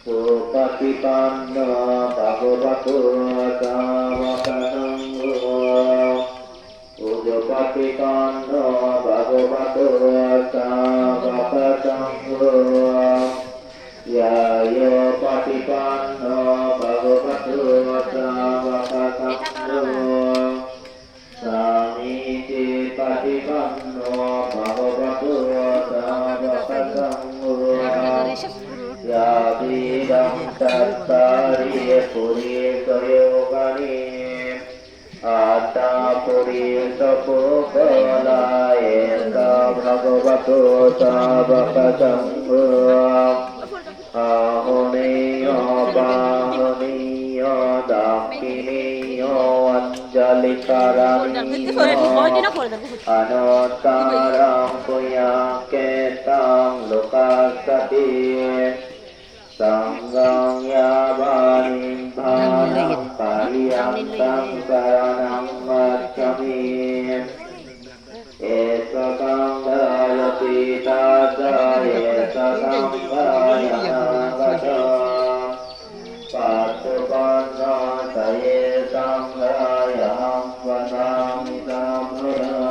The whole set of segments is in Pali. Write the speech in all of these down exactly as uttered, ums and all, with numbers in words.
Supaṭipanno bhagavato sāvakasaṅgho, ujupaṭipanno bhagavato sāvakasaṅgho, ñāyapaṭipanno bhagavato sāvakasaṅgho, sāmīcipaṭipanno bhagavato sāvakasaṅgho, yadidaṃ cattāri purisayugāni aṭṭha purisapuggalā, esa bhagavato sāvakasaṅgho, āhuneyyo pāhuneyyo dakkhiṇeyyo añjalikaraṇīyo, anuttaraṃ puññakkhettaṃ lokassāti. Saṅghaṃ yāva nibbānaṃ pariyantaṃ saraṇaṃ gacchāmi. Esa saṅghāya atītassa, esa saṅghāya anāgatā, paccuppannassa ye saṅghā, tahaṃ vandāmi sabbadā.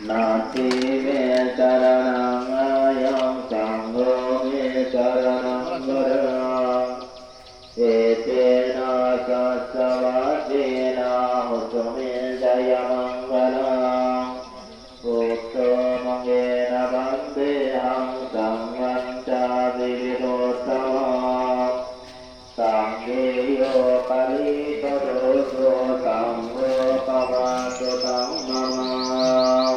Natthi me saraṇaṃ aññaṃ, saṅgho me saraṇaṃ varaṃ. Etena saccavajjena hotu me jayamaṅgalaṃ. Buddho maṅgena vandehaṃ, dhammañca sirīputtamā. Saṅghe yo palīto buddho, saṅgho pamāto taṃ mamaṃ.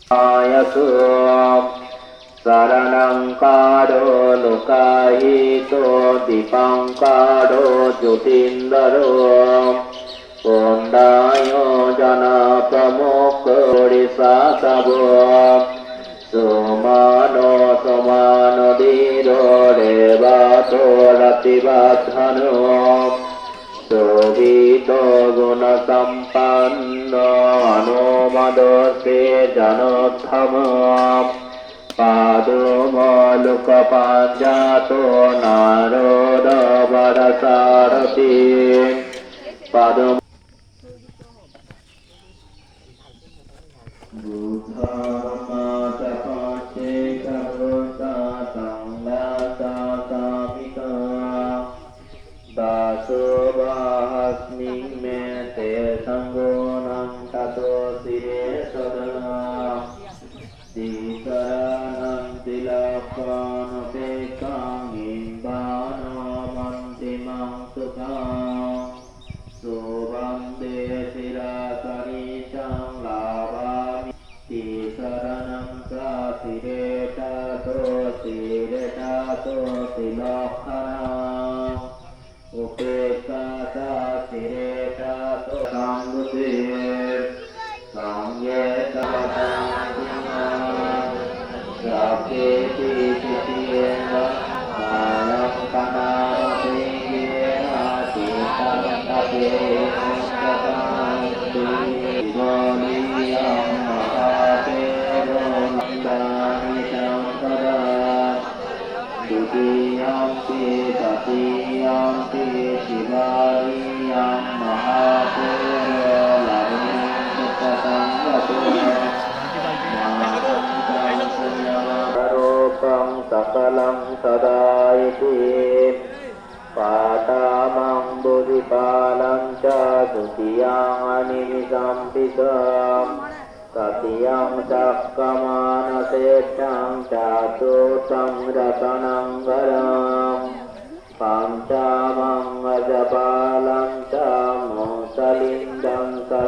Āyasu. Saraṇaṅkāro lokahito, dīpaṅkāro jotindharo, koṇḍañño janappamukkho, bodhisattāvo sumāno sumāno, dhīro revato rativaḍḍhano, sobhito guṇasampanno, anomadassī januttamo, pādumo lokapajjhato, nālado varasārathī. Pādumo Buddhā dhammā ca paccekabuddhā, saṅghā ca sāmikā. Dasubāhasmiṃ me tesaṃ guṇaṃ, tato siriṃsu. Tisaraṇaṃ tilakkhānupekkhaṃ, nibbānamantimaṃ sukhaṃ. So bhante sirāsā niccaṃ, labhāmi. Tisaraṇaṃ ca sīle, tato sīle ca sotthilakkhaṇaṃ. Upekkhā ca sīle ca so. Sambudhe saṅghe ca. Sabbepi sotthī bhavantu. Mayaṃ kāyamajjhe neva, cittaṃ ṭhāpesi uttapāsi. Bodhiyā mahātherā, nandāni saṅgharaja. Dutiyampi tatiyampi Sivaliyā mahāthero, Ravinaṃ sukkhasaṅkhato. Māraṃ saṅkuṇassa rūpaṃ sakalaṃ sadā iti. Paṭhamaṃ buddhibalañca, dutiyaṃ animisambhisaṃ, tatiyaṃ sakkamaṇaseṭṭhaṃ, catutthaṃ ratanaṃ varaṃ, pañcamaṃ ajjhabalañca, moggallānaṃ sa.